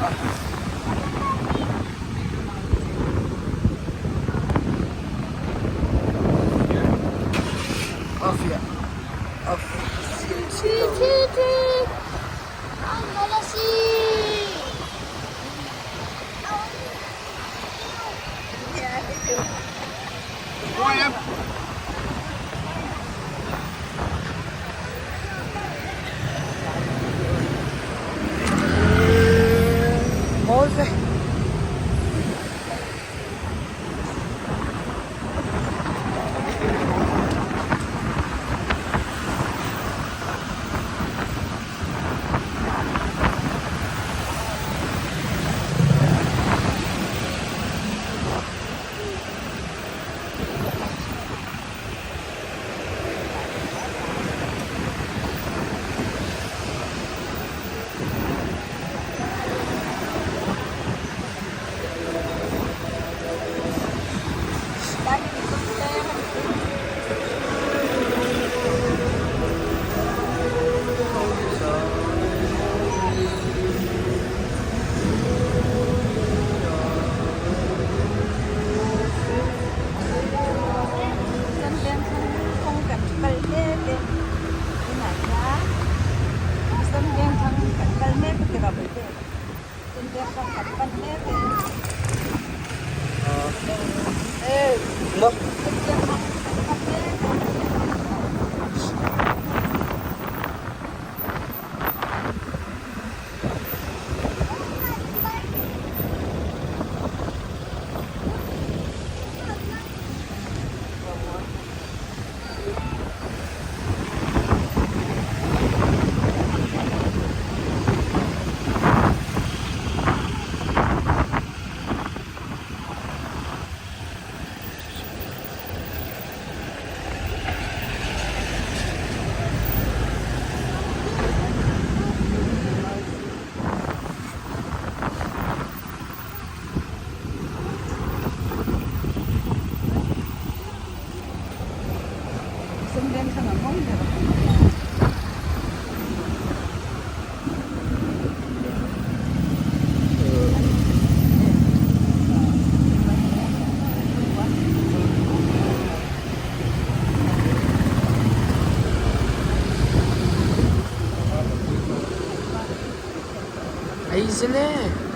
A fiah a fiah chiah lo. Mawi ve. Easily.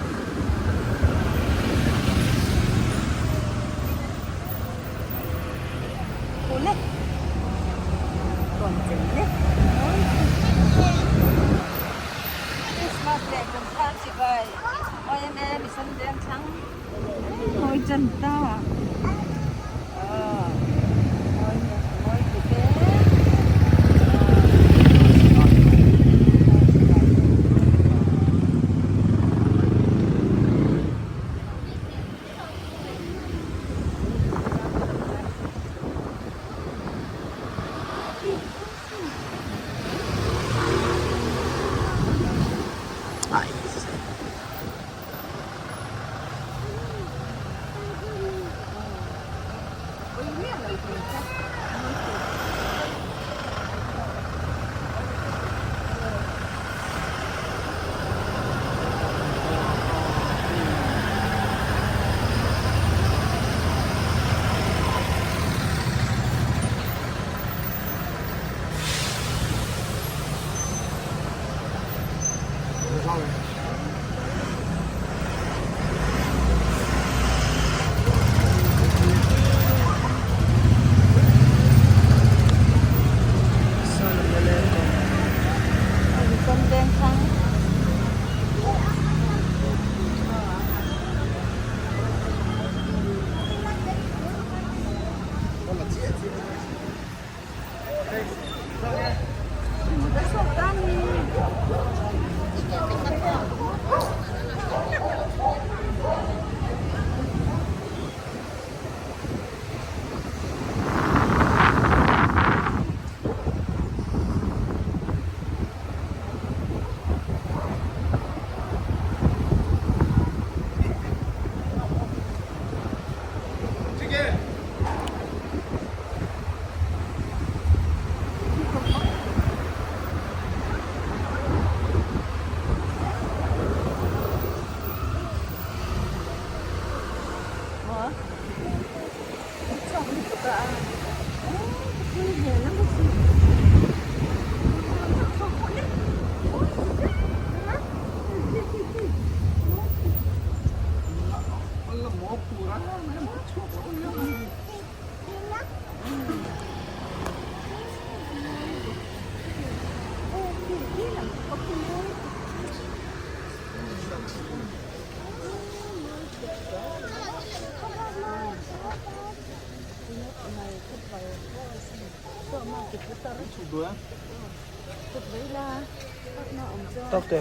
Tawk te.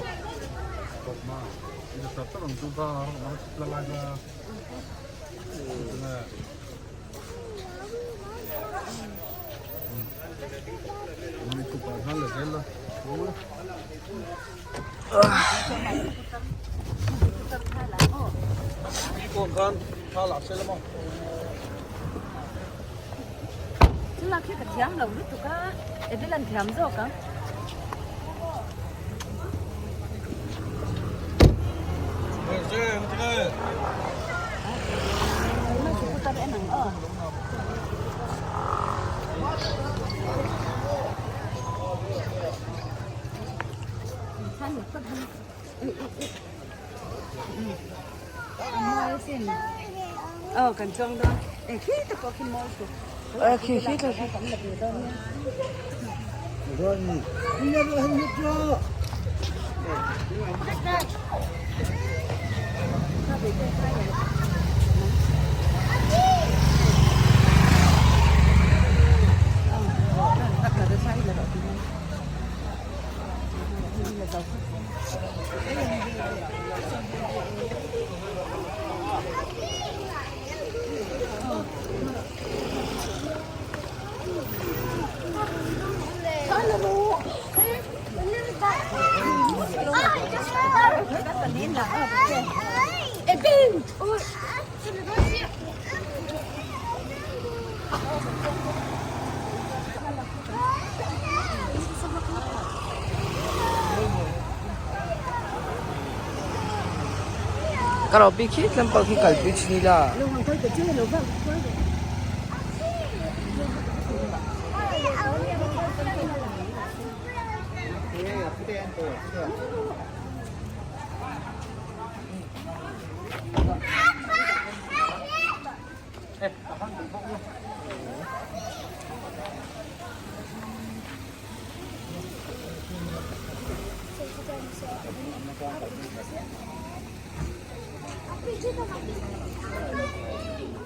Ka ro pi khi tlangpal khi kalpui chin ila.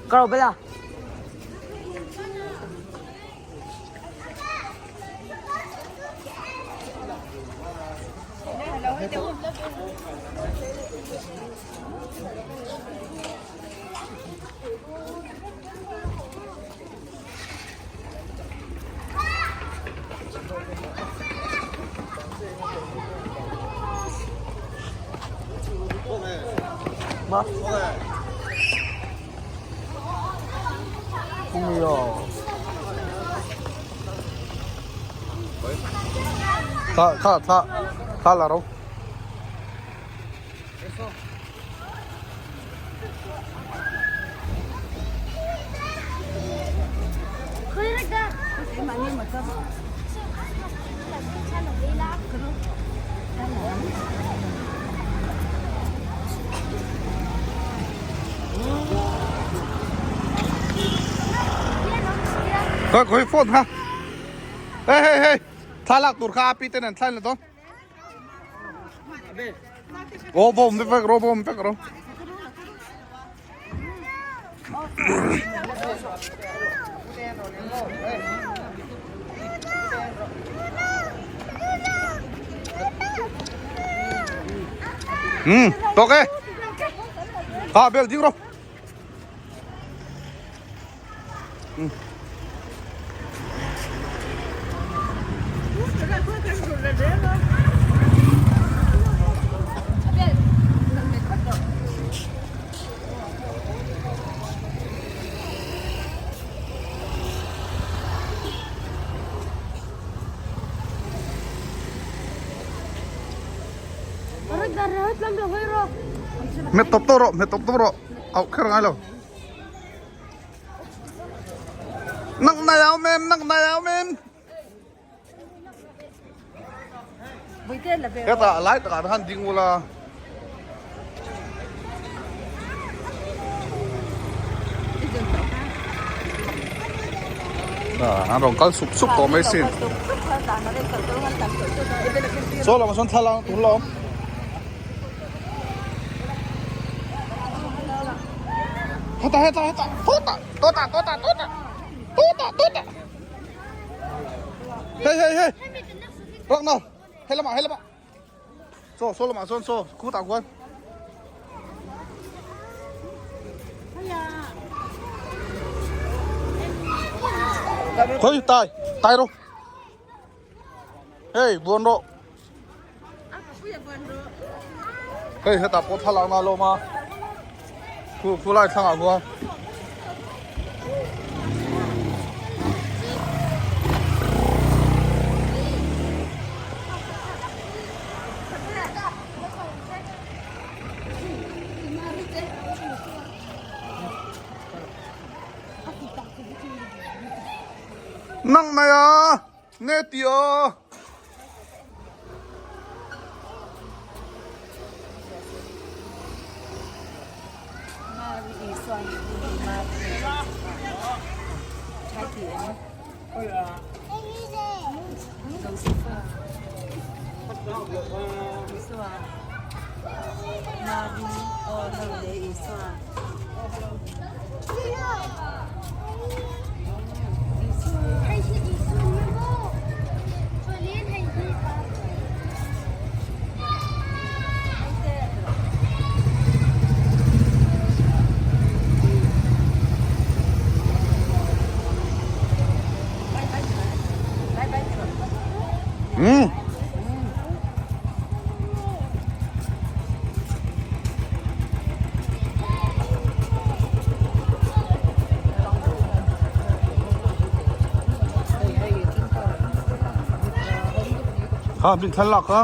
Ka ro bela. Ma. Tha tha tha tha la ro. Khoi khoi phone ha. Hey hey hey. Thla lak tur kha api ten an thlain la dawn. Ô bom vek ro bom vek ro. Ừ, ok. À, bel ding ro. Hmet tawp tawh rawh, hmet tawp tawp rawh. Auh kher ngai lo. Nang nai au mem, nang nai au mem. Heta lai takah te khan ding ula. An rawn kal sup sup tawh mai sin. Saw lamah sawn thlalak tur la awm. Hetah hetah hetah tawtah tawtah tawtah tawtah tawtah tawtah Hei hei hei Ragnar hei lamah hei lamah Saw saw lamah sawn saw khutah khuan Khawi tai tai rawh Hei buan rawh Hei hetah pawh thlalak na lawm a khu khu lai thlangah khuan Nang mai a Nge ti aw. Umm. Kha bin thlalak kha.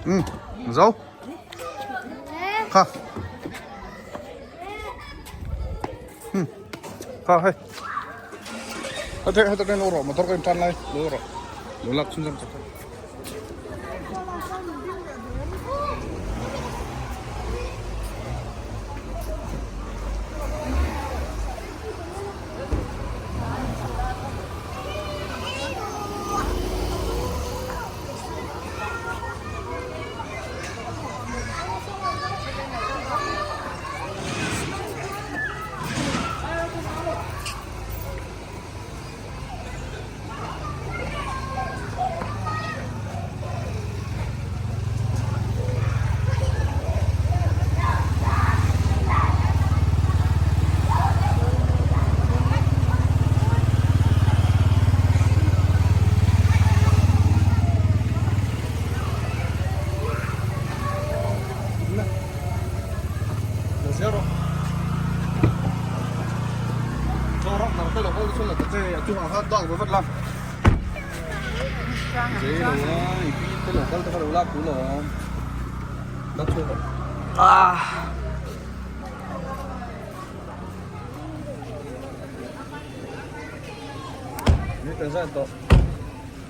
Um zo kha um kha hei hete hete ten lo rawh motor ka in tan lai lo rawh lo lak chhunzawm chak chak.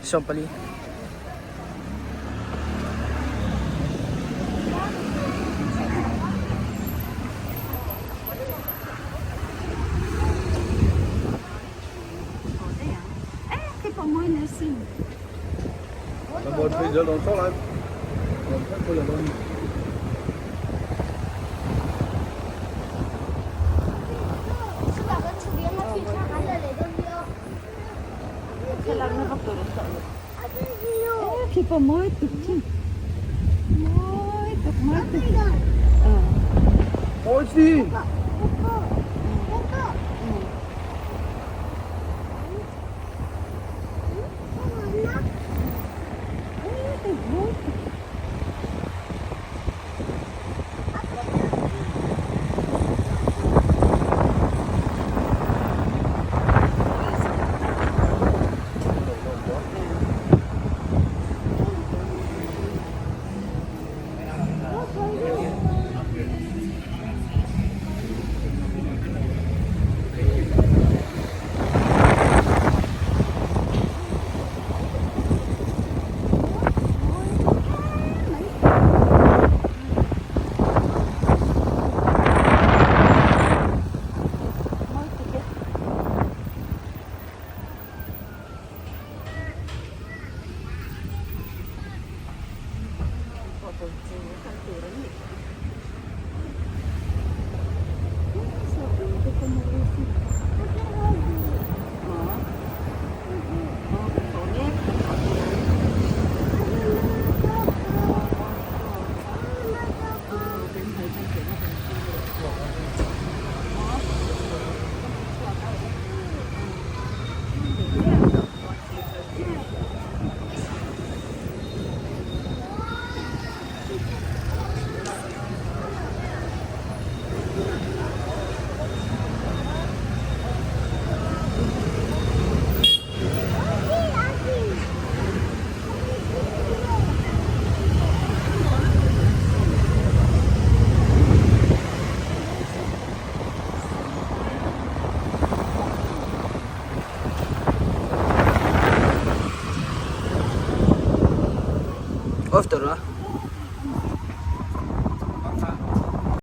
Sawmpali. Off tawh rawh a.